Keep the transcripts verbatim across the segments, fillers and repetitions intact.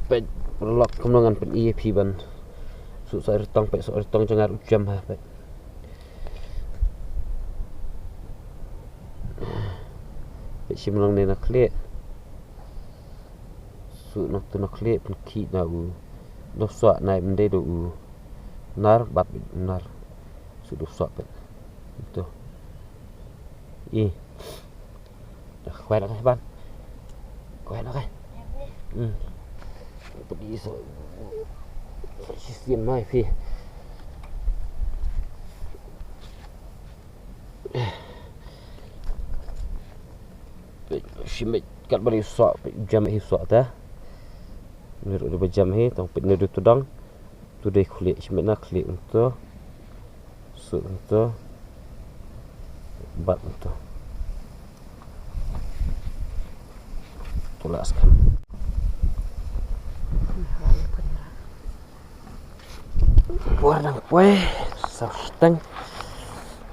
Peit, paralok, kumno ngan pyni ïa phi ban suh sohritong, peit, sohritong jong nga ruh jem ha, peit. Peit, shim lang ne na khlieh. Suh na tu na khlieh, pynkhih na u. Dep soh na, ym dei da u nar, bat beit u nar. Suh dep soh, peit. Tu. I. Dah, kwai na kai, Ban. Kwai na kai. Hmm. Pynkhih soh. Shisien mai phi. Peit, shim beit, kat ba ri soh, peit, jem hi soh te. Ni ruh dei ba jem hi, tang peit, ni dei tu dang. Tu dei khlieh, shim beit na khlieh, un tu. Suh, un tu. Bat, un tu. Tu lah skhem. Por dang poi, sa steng.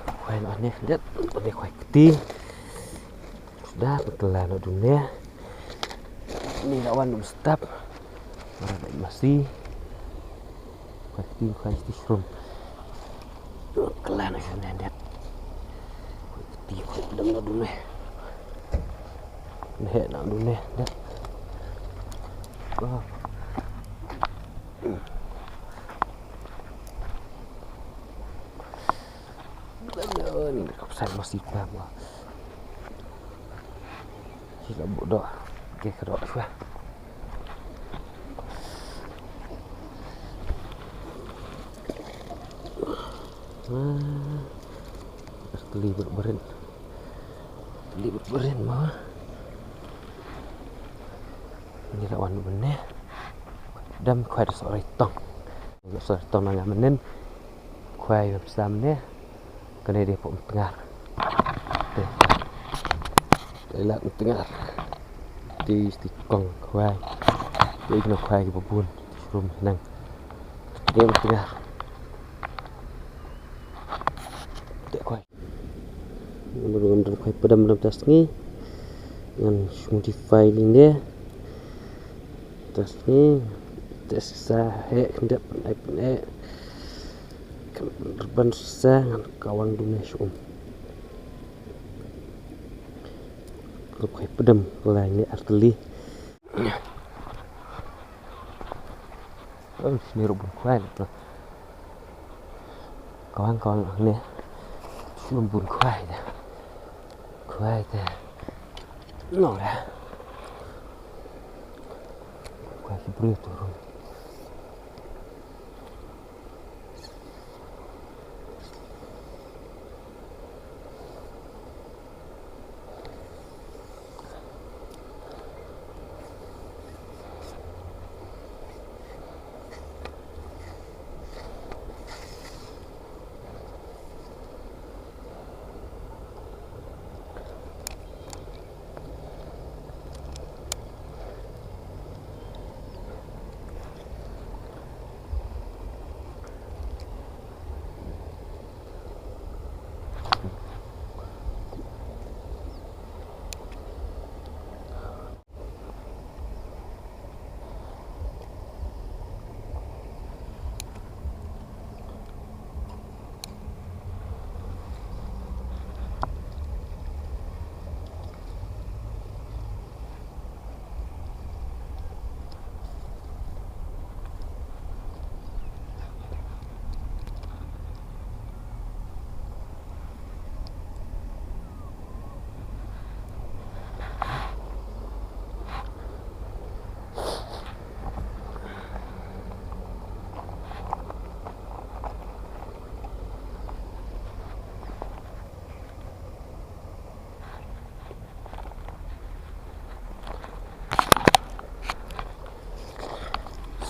Khwai noh ne, det, ne khwai kti. Suda, pynkylla noh dune. Ni la wan ym stap. Ora bai masi. Khwai kti, khwai kti shrum. Pynkylla noh shrum ne, det. Khwai kti, khwai dang noh dune. Ne, noh dune, det. Oh. Ni ka psan masi pa mo. Sila buh doh. Okey, ka doh shuwa. Ah. Keli berberen. Keli berberen mo. Ni lawan bener. Dam khwai da sohritong. Sohritong na nga mynnin. Khwai bam sam ne. Kane dei pok tngar. Te. Te la tngar. Te sti kong khwai. Te ikno khwai ki babun. Shrum nang. Te tngar. Te khwai. Ngam don khwai padam dam ta sngi. Ngan modify lynde. Ta sngi. Te sa he khyndiat pynai pynai. Kan ban sa ngan kawang dune shu um. Khwai padam lai ne arteli. Ym, shini ruh bun khwai na to. Kawang, kawang ne. Shini bun khwai da. Khwai da. No da. Khwai ki briew to ruh.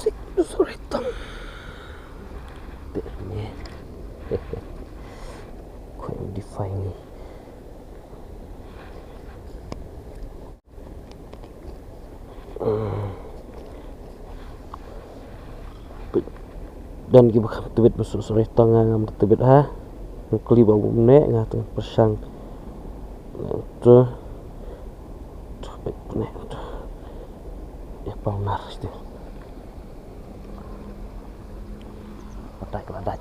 Sik, sorry, tong. Te ne. Khwai define. Don kiba kham tbit ba suk suk tang nga ngam tbit ha. Nga kli ba bun ne nga tang pyrshang. Tu. Tu bit ne tu. Ya pang nar sti. Dait, dait.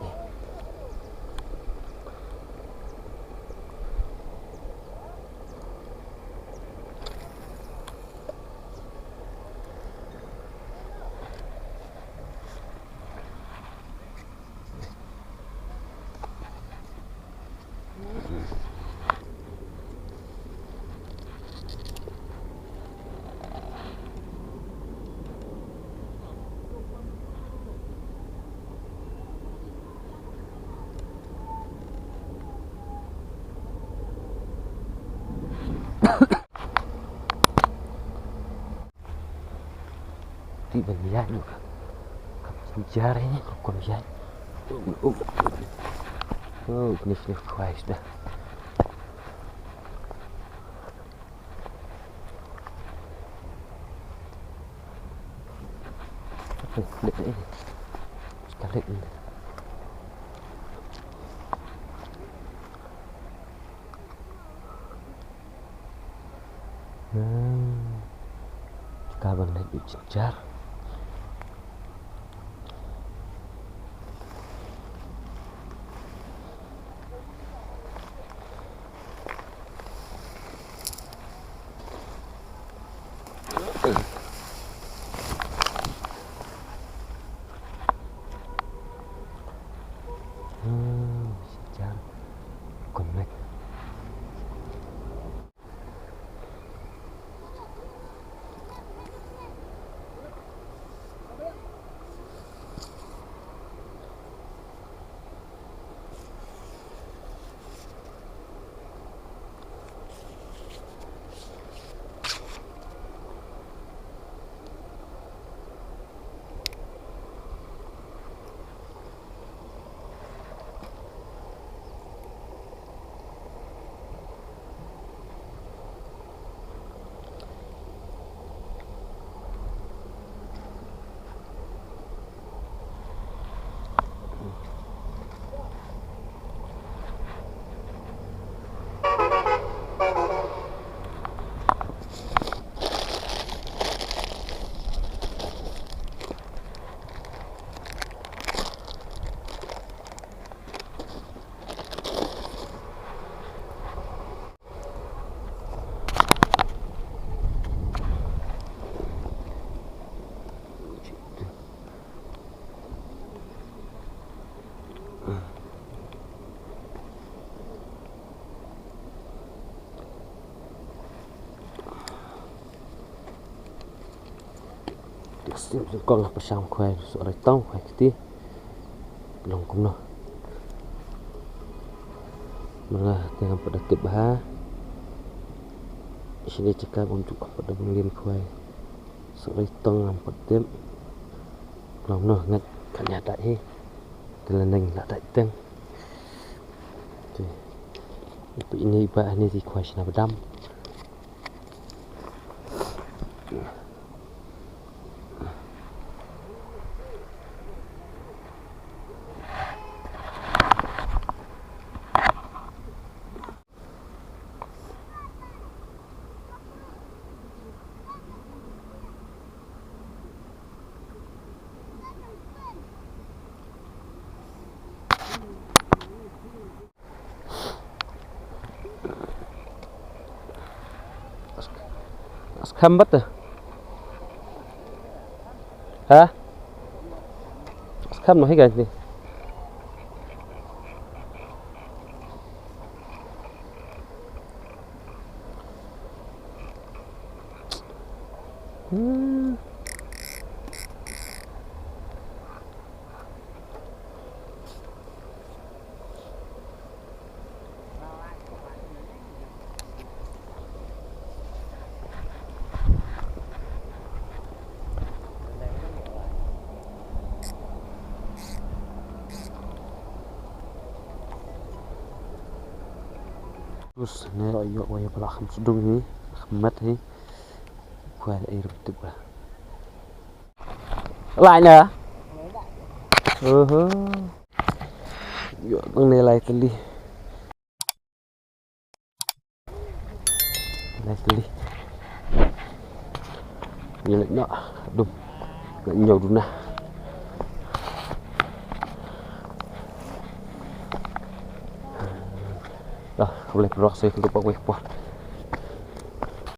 Ti ban ïaid noh. Kam jynjar hi, kam ïaid. Oh, oh. Oh, knieh, knieh, Christ dah. Knieh, knieh. Sekali ni. Hmm. Ka ban leit u jynjar. Hmm, jynjar. Connect. Dik sip jong kong ha pyrshang khwai sohrai tong khwai kti. Long kumno. Mala te ngam pat da tip bha. Shini jaka bym ju pat da bym lin khwai sohrai tong ngam pat tip. Long kumno ngat kan ïa dai hi. Te la neng la dai teng. Te. Ipa ini ipa ini ti khwai shna badam. Skhem bad te. Ha? Skhem noh hi guys ni. Hmm. Terus ne ïoh wei ba la kham sdung hi, kham met hi. Khwai ai ruh tip ba. Lai na. Oho. Ïoh tang ne lai tylli. Lai tylli. Ïa leit noh. Dum. Leit ñiew duna. Dah, boleh perlu saya ke tempat weh puan.